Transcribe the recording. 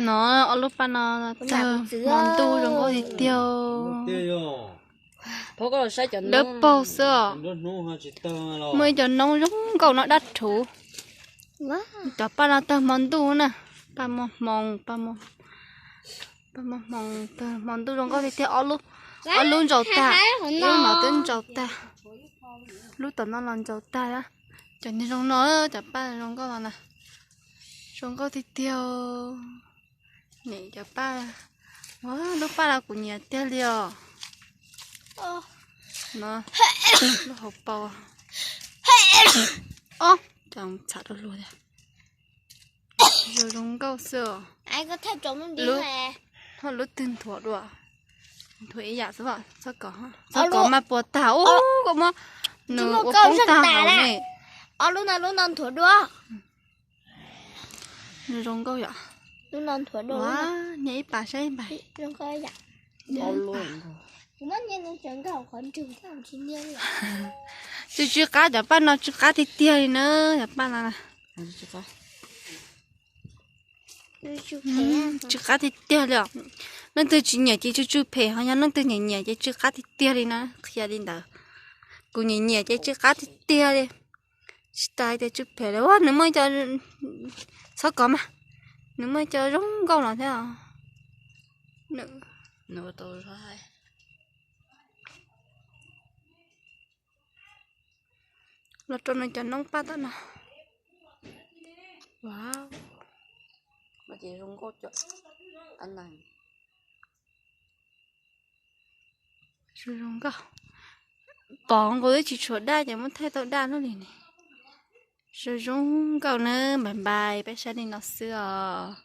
No, ob lub paj no tawg hmo ntuj zoo nkauj tiag tiag. Dawb paug xwb os. Muaj ib cov noob zoo nkauj no dab rhuv. Cov paj no tawg hmo ntuj na. Paj muaj hmoo, paj muaj hmoo tawg hmo ntuj zoo nkauj tiag tiag. Ob lub ntsaus tag, ib lub no twb ntsaus tag, lub tom no los ntsaus tag. Cov niag zoo no, cov paj zoo nkauj no na, zoo nkauj tiag tiag. Niam cov paj, lub paj no kuv nyiam tiag li os. No, lub hauv paus. Ob, cas txham rau luag tiag. Zoo zoo nkauj xwb os. Lub twg nthuav dua? Nthuav ib yam xwb. Txhob kov, txhob kov mas puas tag ub, koj muab nws ua poob tag hauv ne. Ob lub no, lub no nthuav dua. Zoo nkauj yom. Lub no nthuav dua. Nias ib pas saib ib pas. Tsw tsw qab, cov paj no tsw qab tiag tiag li na, cov paj no. Tsw qab tiag tiag li os. Leej twg tsis nyiam ces tsw tsw phem, ho yog leej twg nyiam nyiam ces tsw qab tiag tiag li na, qhia li ntawd. Kuv nyiam nyiam ces tsw qab tiag tiag li. Tsis tas tias tsw phem li, nws muaj cov, txhob kov mas, nws muaj cov zoo nkauj no thiab. Los rau nws cov noob paj tom no. Zoo zoo nkauj. Pom nkaus twb tsis tshuav daj ces muab thaij tau daj lub li ne. Zoo zoo nkauj na, bye bye, peb saib li no xwb os.